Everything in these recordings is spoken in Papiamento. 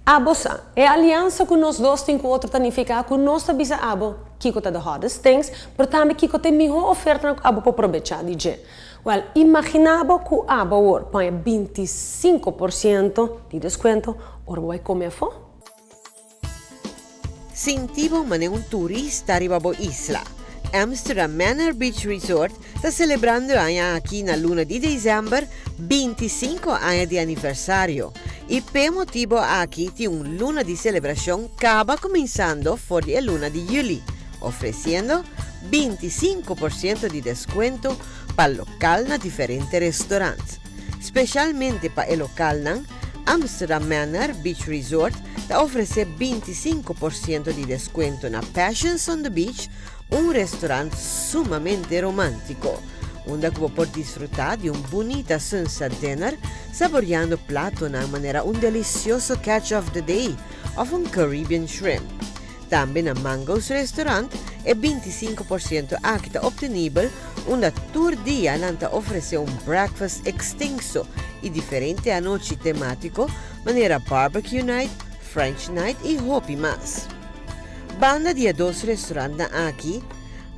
Abo sa, e aliansa ku nos dos tin ku otro ta nifiká ku nos ta bisa abo kiko ta the hottest things, pero tambe kiko ta e mihó ofertanan ku abo por probechá di dje. Wèl, imaginá bo ku abo awor paña 25% di deskuento ora bo bai kome afó. Sinti bo manera un turista riba bo isla. Amsterdam Manor Beach Resort ta selebrando e aña aki na luna di december 25 aña di aniversario y p'e motibo aki tin un luna di selebracion caba cuminsando for di e luna di juli, ofreciendo 25% di descuento pa local na diferente restaurant. Specialmente pa e localnan, Amsterdam Manor Beach Resort ta ofrece 25% di descuento na Passions on the Beach, un restaurant sumamente romantico, unda cu bo por disfruta di un bunita sunset dinner, saboreando platonan manera un delicioso catch of the day of un Caribbean shrimp. Tambe na Mango's Restaurant e 25% aki ta obtenibel, unda tur dia nan ta ofrece un breakfast extenso y diferente anochi tematico manera barbecue night, French night y hopi mas. Banda di e dos restaurantnan aki,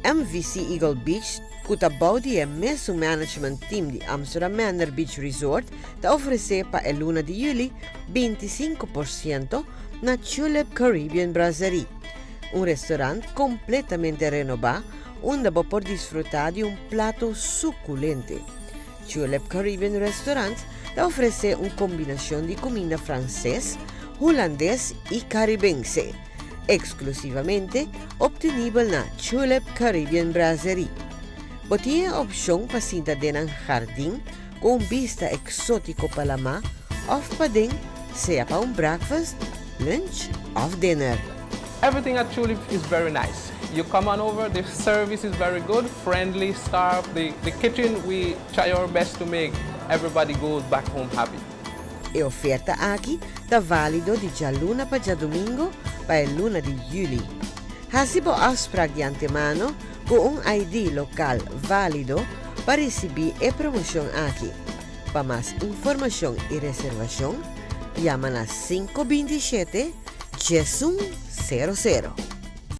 MVC Eagle Beach, cu ta bou di e mesun management team di Amsterdam Manor Beach Resort, ta ofrece pa e luna di juli 25% na Tulip Caribbean Brasserie, un restaurant completamente renoba unda bo por disfruta di un plato suculente. Tulip Caribbean Restaurant ta ofrece un combinacion di cuminda Frances, Hulandes y Caribense, exclusivamente obtenibel na Tulip Caribbean Brasserie. Bo tin e opcion pa sinta den nan jardin cu un bista exotico pa lama of paden, sea pa un breakfast, lunch of dinner. Everything at Tulip is very nice. You come on over, the service is very good, friendly staff, the kitchen, we try our best to make everybody goes back home happy. E oferta aki ta valido di dialuna pa diadomingo pa e luna di juli. Hasi bo afspraak di antemano cu un ID local valido pa ricibi e promocion aki. Pa mas informacion y reservacion, yama na 527 1100.